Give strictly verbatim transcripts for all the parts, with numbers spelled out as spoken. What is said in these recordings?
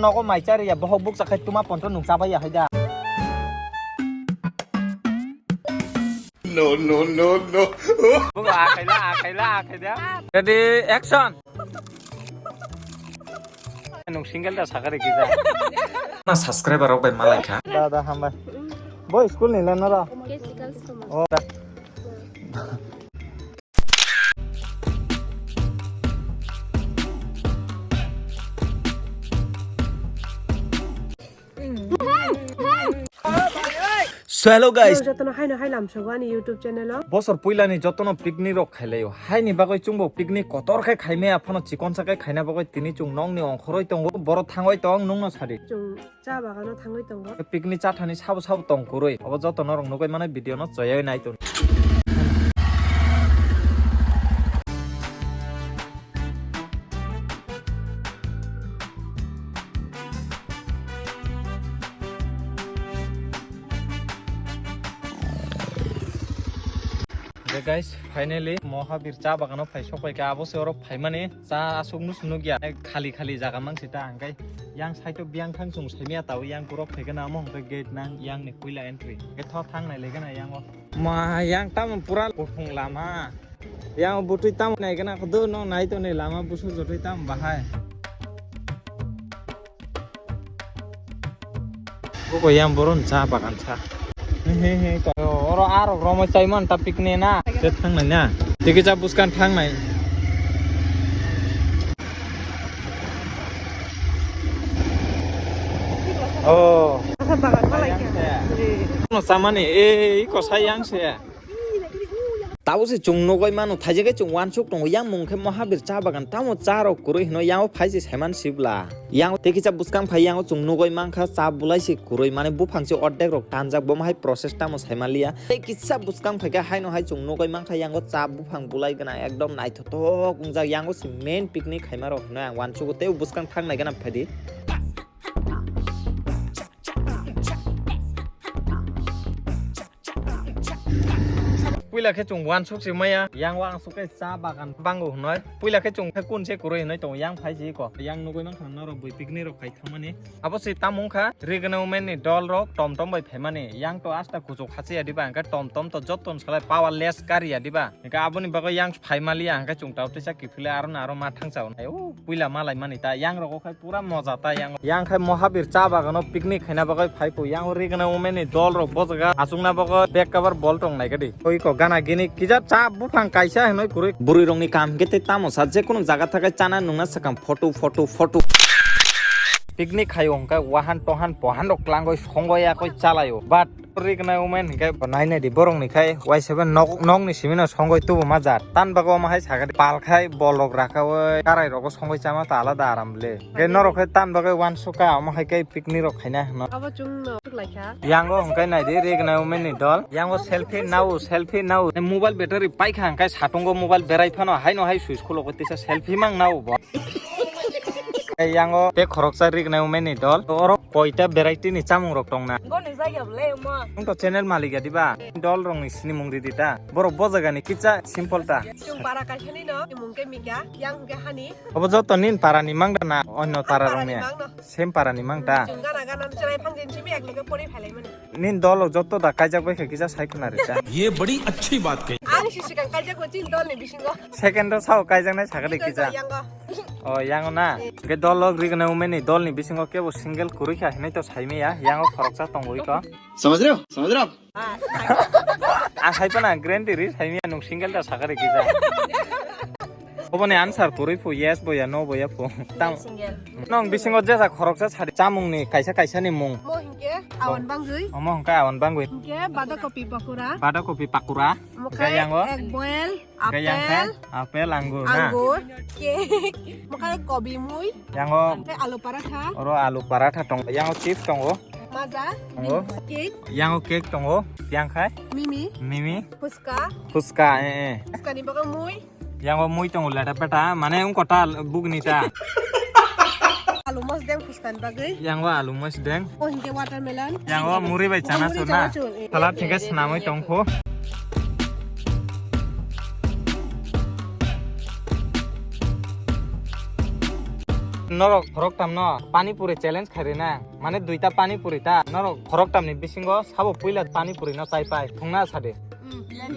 Nogo mai chariya, bohok bukcha khai tuma ponto nung chabai ya hai da. No, no, no, no. Bugo akai la, akai la, akai da. Ready, action. Nung single da sakari kisa. Na subscriber rok bai malai kha. Da, da, hambai. Bo school ni la nara. K C Girls School. Oh, da. So hello guys. Jotono haino hai lamsogo ani YouTube channel o. Bosor puilani jotono picnic rok khailaio. Haini bagwi chwngbo picnic kotor khe khaimaya phano chikonsa khe khaina bagwi tini chwng nokni ongkhorwi tongo. Borok thangwi tong nungno sadi. Chwng cha bagano thangwi tongo. Picnic chathani sabo sabo tong kwrwi. Obo joto norok nugwi mano video no choyoi nai tong. Je guys, finally Mohabir cha bagano phai sokpai kha. Abo se oro phaimani cha aswk nus nukya. Khali khali jaga mang sita hwnkhe yang side o biyang thang chwng saimaya tao yang borok phaikhe na omo hwnkhe gate nang yang ni puila entry. Hwnkhe tho thang nai lai gana yang o. Ma yang tamo pura kuthung lama. Yang butui tamo nai gana kho do no nai to ni lama busu jotui tamo bahai. Buko yang boron cha bagan cha. He he he. Oro arok romoi chaiman ta picnic na. Je thang nai na. Tiki cha buskan thang nai. Oh. Asa bagan malai kha. Yang se. Ji. No samani, eh, iko sa yang se. Tabo se chwng nugwi mano, thaijak khe chwng uansuk tongo, yang mung khe Mohabir cha bagan, tamo cha rok kwrwi hino, yang o phai se saiman sibla. Yang o tei kisa bwskang phai, yang o chwng nugwi mankha cha bulai se kwrwi, mane buphang se ordek rok tanjak, bo hai process tamo saimaliya. Tei kisa bwskang phai khe haino hai chwng nugwi mankha, yang o cha buphang bulai gana ekdom naithothok wngjak, yang o se main picnic khaima rok hino ang uansugo, tei o bwskang thang nai gana phai di. Puila khe chwng uansuk se maya, yang o ang suk khe cha bagan bango hwnwi. Puila khe chwng khe kun se kwrwi hwnwi tongo, yang phai se ko. Yang nugwi mankha norok bui picnic rok khai thangmani. Abo se tamo wngkha Rigna Women ni dol rok tom tom bai phaimani. Yang to asta kuchuk hachiya diba, hwnkhe tom tom to joto ni salai powerless kariya diba. Hwnkhe aboni bagwi yang phaimaliya, hwnkhe chwng tao tisa kiphilwi aro no aro ma thangsa hwnwi. O puila malai mani ta, yang rogo khai pura moja ta yang. Yang khai Mohabir cha bagano picnic khaina bagwi phai phu. Yang Rigna Women ni dol rok bo jaga achukna bagwi bag cover bol tong nai gadi. Oi ko gana gini kija cha buphang kaisa hinwi kwrwi. Bwrwi rokni kam hwnkhe tei tamo sa, je kunu jaga thakai chana nungna swkang photo, photo, photo. Picnic khaio hwnkhe wahan tohan pohan rok klangwi songwi yakwi chalaio. But Rigna Women hwnkhe bo nai nai di borok ni khai Y seven nok, nok ni simi no songwi tubu ma jat. Tan bago omo hai sakha di pal khai bol rok rakawi karai rogo songwi chama ta alada aram le. Hwnkhe norok khai tan bago uansuk kha omo hai khe picnic rok khaina hwno. Abo chwng no thuk lai kha. Yango hwnkhe nai di Rigna Women ni dol. Yango selfie nao, selfie nao. Mobile battery pai kha hwnkhe satungo mobile berai phano haino hai switch khulo ko tisa selfie mang nao bo. Yango tei khoroksa Rigna Women ni dol. Oro koita variety ni chamung rok tongna. Bo ni jagao le mo. Nwng to channel malik ya diba? Dol rok ni sinimung ridi ta. Borok bo jaga ni kisa simple ta. Chwng para kaisa ni no, imung ke mika, yang ke hani. Obo joto nin para ni mang da na onno para rok ni? Para ni mang no. Same para ni mang ta. Chwng gana gana chwrai phang din simi ek loge pori phalai mani. Nin dol rok joto da kaijak bai khe kisa sai khuna ri ta. Ye badi achhi baat kahi. Ang si sikang kaijak bo chin dol ni bisingo. Second o sao kaijak nai sakha de kisa. Yango. O yango na. Hwnkhe dol rok Rigna Women ni dol ni bisingo kebo single kwrwi kha hinwi to saimaya, yango khoroksa tongwi ko. Samajh rahe ho? Samajh rahe ho? Ah, sai pana guarantee ri saimaya nwng single da sakha de kisa. Oboni answer kwrwi phu, yes bo ya, no bo ya phu. Tam. Single. Nwng bisingo jesa khoroksa sadi chamung ni kaisa kaisa ni mung. Mo hinkhe awan bangwi. Omo hwnkhe awan bangwi. Hinkhe bada kopi pakura. Bada kopi pakura. Omo khe yango? Egg boil. Khe yang khe apple, apple, angur na? Angur, cake, mokai kobi mui, yango khe alu paratha, oro alu paratha tong, yango chips tongo, maza, tongo, cake, yango cake tongo, yang khai, mimi, mimi, phuska, phuska, eh, eh, phuska ni bagwi mui, yango mui tongo leta peta, mane wngkota bugni ta. Alu mosdeng phuska ni bagwi. Yango alu mosdeng. O hinkhe watermelon. Yango muri bai chana chur na. Muri chana chur, eh. Salad hinkhe swnamwi tongkho. Norok khoroktam no pani puri challenge khairina. Mane duita pani puri ta. Norok khoroktam ni bisingo sabo puila pani puri no chai pai. Thungna sadi.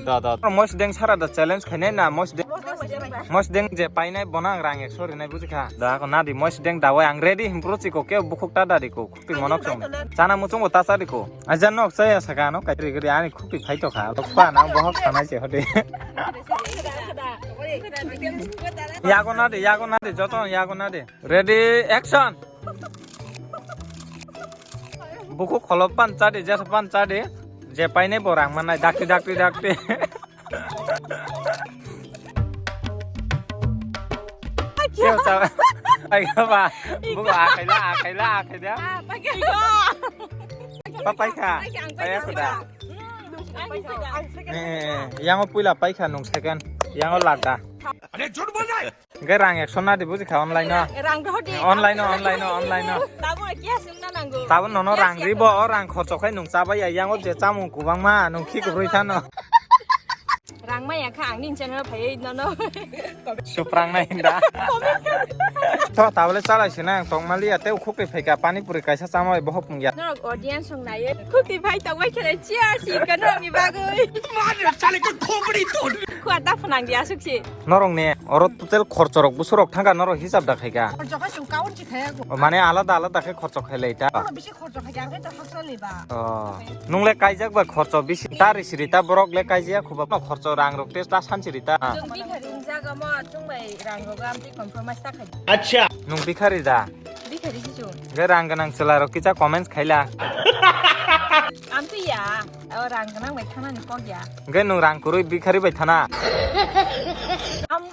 Da, da. Mois deng sara da challenge khainai na, mois deng. Mois deng je painai bono ang rang ekso rinai bujikha. Da ko nadi mois deng dawai ang ready himpro chiko ke bukhuk ta dadi ko. Khukti monok chong. Chana muchung bo ta chadi ko. Aja nok chaya saka no kaitri gri ani khukti phaito kha. Lokpa na bohok sanai se hode. Yago nadi, yago nadi, joto yago nadi. Ready, action. Buku kholo pan chadi, jesa pan chadi. Je paine bo rang manai, dakti, dakti, dakti. Kyo cha, ai ba, buku akai la, akai la, akai da. Pa pai kha, pai aku da. Eh, yang o puila pai kha nung second, yang o lada. Hwnkhe rang ekso nadi bujikha online no. Rang rw di. Online no, online no, online no. Tabuk kya sungna nango. Tabuk nono rang ribo, o rang khorcho khai nung chabai ya, yang o je chamung kubangma nung khi kubrwi thano. Rang maya kha ang nini channel phaiwi nono. Suprang nai hinda. To tabule chalai sina ang tongmali ya, tei khukri phaika pani puri kaisa chamai bohok pungya. Norok audience song nai. Khukri phai tongbai khe chia si kanoni bagwi. Mani chale ko khobri to. Khua ta phunang di asuk si. Norok ne, oro total khorchorok busurok thangka norok hisab da khaika. Khorcho kha chwng kaun chi thaya go. O, mane alada alada khe khorcho khailai ta. Oro bisi khorcho khaikha, ang khe ta haksa ni ba. O, nung le kaijak ba khorcho bisi ta risiri ta borok le kaijaya khuba no khorcho rang rok te ta sanchiri ta. Chwng bikhari wng jaga mo, chwng bai rang rok amtwi compromise ta khai. Acha. Nung bikhari da? Bikhari si chwng. Ge rang ganang chwla rok kicha comments khaila. Amtwi ya, o rang ganang bai thana ni kok ya. Hwnkhe nwng rang kwrwi bikhari bai thana? Am-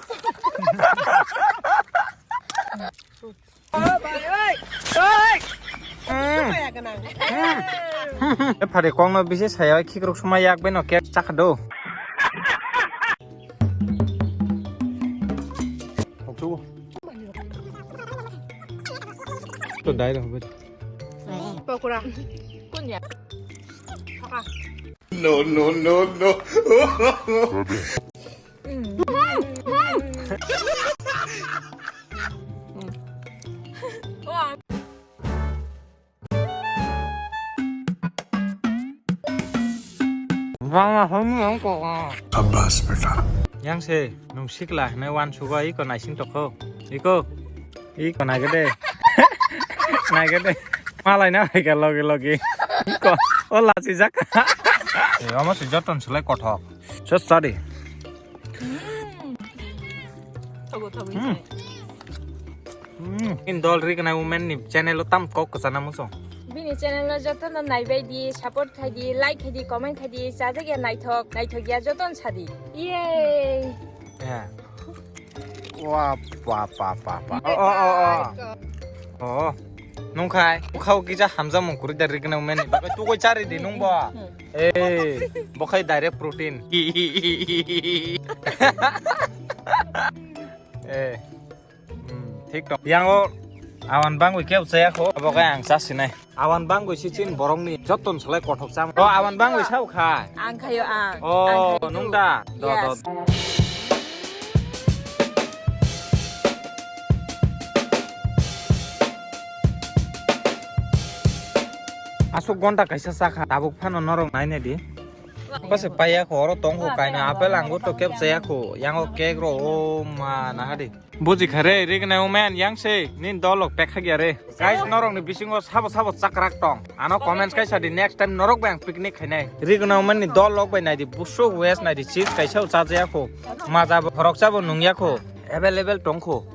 Phari kokno bisi saya khikrok suma yak bai no cake chakha do. To dai rok bai. Pokora. Kun ya? Pokora. No, no, no, no. Bangma hwnwi ang kok. Shabash beta. Yang se nung sikla hwnwi uansugo iko naising tokho. Iko. Iko naigede. Naigede. Malai na haika loge loge. Iko. O lachi jak. E, omo se joton sulai kothok. Just study. Thogo, thogo, hmm. Hmm. In dol Rignai Women ni channel o tam kok kwchana muchung. Bini channel no joto no naibai di, support khai di, like khai di, comment khai di, chajak ya naithok, naithok ya joto no sadi. Yay! Yeah. Wa pa pa pa pa. Oh, oh, oh, oh. Oh. Nungkhai, bukhao kisa hamjamung kwrwi da Rignai Women ni bagwi tugui chari di nungbo. Hmm. Eh, bo khai direct protein. Eh. Hmm, thik tong. Yang o awan bangwi keu chaya kho, abo khai ang chasinai. Awan bangwi si chin borok ni joton sulai kothok cham. O awan bangwi sao kha. Ang khayo ang. O, ang khayo nung da. Do, yes. Do. Aswk gonta kaisa chakha, tabuk phano norok nainai di. Bose paiya kho, oro tong kho, kaina apple angur to keb chaya kho, yango cake ro, o ma, naha di. Buji kha re, Rignai Women, yang se, nini dol rok pekha gya re. Guys, norok ni bisingo sabo sabo chakrak tong. Ano comments kaisa di, next time norok bai ang picnic khainai. Rignai Women ni dol rok bai nai di, busuk wes nai di, chips kaisa o chajaya kho. Maja bo, khoroksa bo nungya kho. Available tong kho.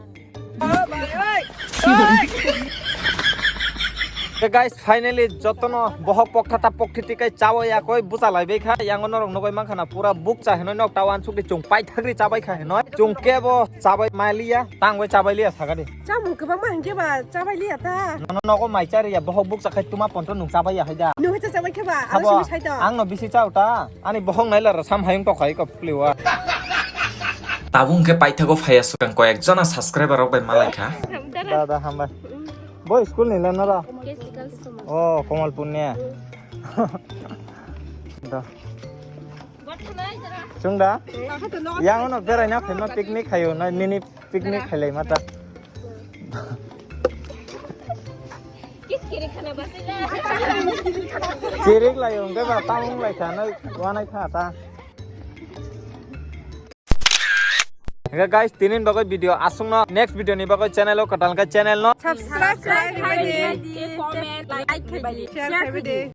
Hey guys, finally jotono bohok pokthata pokthiti kai chawi yakoi bucha laibai kha, yango norok nugui mankha na pura bukcha hinoi nok ta wansuk di chwng paithakri chabai kha hinoi, chwng kebo chabai maliya, tangwi chabai liya sakadi. Chamung kwbangma hinkhe ba chabai liya ta. Nono nogo mai chariya, bohok bukcha khai tuma ponto nung chabai ya haida. Nung hai cha chabai khe ba, abo alo simi sai to. Ang no bisi chao ta. Ani bohong nai lara sam hayung tok hai ko phuliwa. Tabuk hwnkhe paithago phaiya swkang koyek jona subscriber rok bai malai kha. Da, da, hambai. Bo school ni le nara? K C Girls School. Oh, Kamalpur ni. Da. Chwng da? Yang no berai na phaima picnic khayo na nini picnic khailai mata. Chirik lai hwnkhe ba tamung lai kha, no wanai kha ta. Hingke guys, tinin bagwi video aswkno, next video ni bagwi channel o kwtal khe channel no. Subscribe khlai di, comment, like khlai di, share khlai di.